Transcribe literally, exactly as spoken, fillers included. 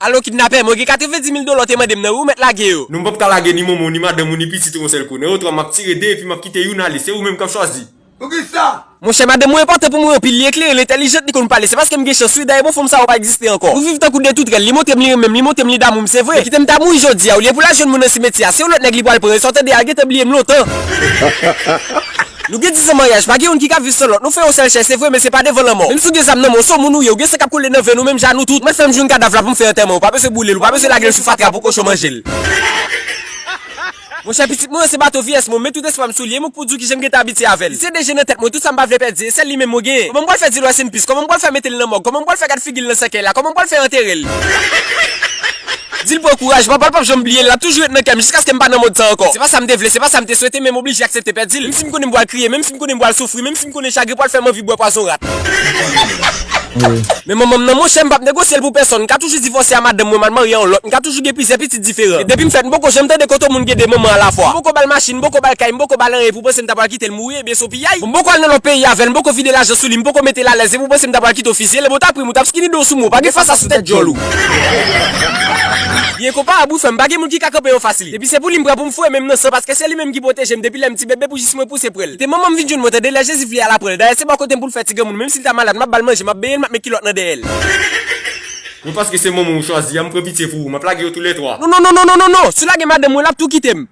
Alo kidnapè, mwen gen katrevenndis mil dola w te mande m nan, wi, ou mèt lage yo. Non, m p ap ka lage ni manman w, ni madanm ou, ni pitit ou yon sèl kou. Nan yo twa, m ap tire de epi m ap kite youn ale. Se ou menm k ap chwazi. Poukisa? Monchè, madanm mwen enpòtan pou mwen anpil, li eklere, li entèlijant, li konn pale. Se paske m gen chans, wi, dayè bon fanm sa yo pa egziste ankò. Nou viv tankou de toutrenn, li montre m li renmen m, li montre m li damou m, se vre. Men kite m damou jodi a, olye pou l al jwenn moun nan simetiya, se yon lòt nèg li pral pran, e sa w tande a, gentan bliye m lontan. Nou gen diz an maryaj, pa gen youn ki ka viv san lòt. Nou fè yon sèl chè, se vre, men se pa devan lanmò. Menm si w gen zam nan men w, se yon moun ou ye, ou gen san k ap koule nan venn ou, menm jan nou tout. Mwen fè m jwenn kadav la pou m fè antèman, ou pa bezwen boule l, ou pa bezwen lage l sou fatra pou kochon manje l. Monchè, pitit mwen an se bato vyès mwen, m met tout espwa m sou li, e m pou di w kijan m gentan abitye avè l. Li se de je nan tèt mwen, tout sa m pa vle pèdi, e sèl li menm mwen genyen. Kòman m pral fè di l wè se m pis? Kòman m pral fè mete l nan mòg? Kòman m pral fè gad figi l nan sèkèy la? Kòman m pral fè antere l? Di l pran kouraj, papa l p ap janm bliye l, l ap toujou ret nan kè m jiskaske m pa nan mond sa ankò. Se pa sa m te vle, se pa sa m te swete, men m oblije aksepte pèdi l. Menm si m konnen m pral kriye, menm si m konnen m pral soufri, menm si m konnen chagren pral fè m anvi bwè pwazon rat. Men manman m nan, monchè, m p ap negosye l pou pèsonn. M ka toujou divòse a madanm mwen, m al marye a yon lòt. M ka toujou gen plizyè pitit diferan. E depi m fèt, m poko janm tande kote yon moun gen de manman alafwa. M poko ba l machin, m poko ba l kay, m poko ba l anyen pou panse m ta pral kite l mouri, ebyen se yon piyay. Pou m poko al nan lòt peyi avè l, m poko vide lajan sou li, m poko mete l alèz, e pou panse m ta pral kite w fizye l, ebyen w ta pri m, ou t ap skinido sou mwen, w pa gen fas asou tèt djòl ou. Li enkonparab wi frè m, pa gen moun ki ka kanpe anfas li. Depi se pou li m pran pou m foure men m nan san, paske se li menm ki pwoteje m depi lè m ti bebe pou jis mwen pouse pre l. Kite manman m vin jwenn mwen tande, lè Jezi vle a l ap pran l. Dayè se bò kote m pou l fè ti granmoun, menm si l ta malad, m ap ba l manje, m ap benyen l, m ap met kilòt nan dèyè l. Men paske se manman w chwazi a, m pran pitye pou ou, m ap lage yo toulètwa. Non, non, non, non, non, non, non, si w lage madanm mwen, l ap tou kite m.